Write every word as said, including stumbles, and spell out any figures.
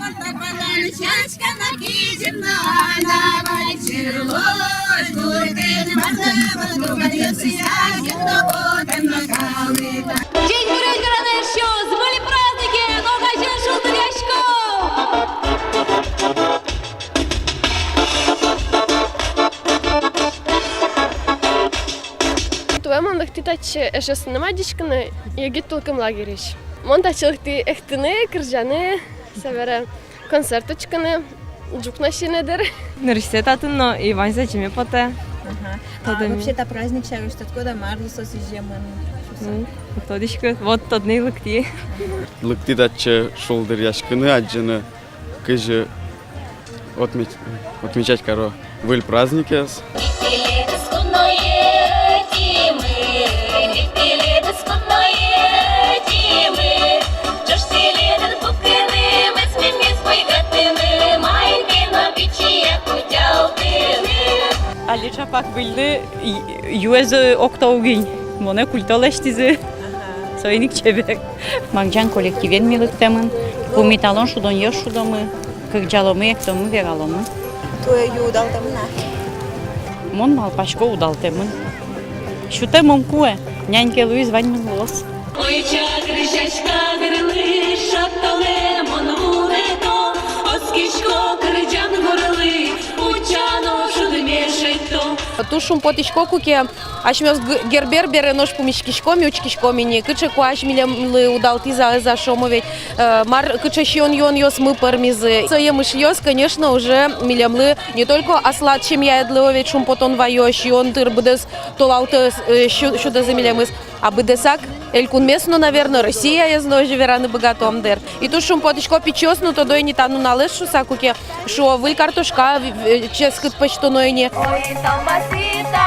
Ӟечбуресь, гажано эшъёс! Выль праздникен! Огазьын шулдыръяськом! Туэ мон лыктӥ татчы эшъёсыным адӟиськыны егит тулкым лагерьысь. Мон татчы лыктӥ эктыны, кырӟаны, собере концерт учкыны, ӝук но сиыны дыр. Нырысьсэ татын но, и ваньзэ адӟеме потэ. Ага. А вообще та праздник сярысь тодӥськод-а, марлы со сӥземын? М, тодӥсько, вот тодыны лыктӥ. Лыктӥ татчы шулдыръяськыны, адӟыны, кызьы отмеч-, отмечать каро выль праздникез. Али чапак выльды ю-, юэз окто уг ини, монэ культо лэсьтӥзы. Соин ик чебер. Магӟан коллективен ми лыктэмын, пумиталон шудонъёс шудомы, кырӟаломы, эктомы, вераломы. Туэ ю удалтэмын-а? Мон малпасько, удалтэмын. Сютэм ум кулэ, нянь ке луиз, ваньмыз луоз. Ой, чагыр сяська гырлы шат толэ, мон вунэто, оскисько кырӟан гурлы, утчано шудме шедьто. Туж шумпотӥсько, куке асьмеос г-, Гербер бере нош пумиськиськом ини, учкиськом ини, кыӵе куазь милемлы удалтӥз-а, ӧз-а, шуом ведь, э, мар, кыӵе сиён-юонъёсмы пӧрмизы. Со емышъёс, конечно, уже милемлы не только аслад семьяедлы, о, ведь шумпотон вайо, сиён тыр быдэс толалтэ, э, сю-, сюдозы милемыз, а быдэсак элькунмес но, наверно, Россияез но, озьы вераны быгатом дыр. И туж шумпотӥсько, пичиос но тодо ини та нуналэз шуса, куке шуо, выль картошка в-, в-, ческыт пӧзьтоно ини. Ой, томбасита,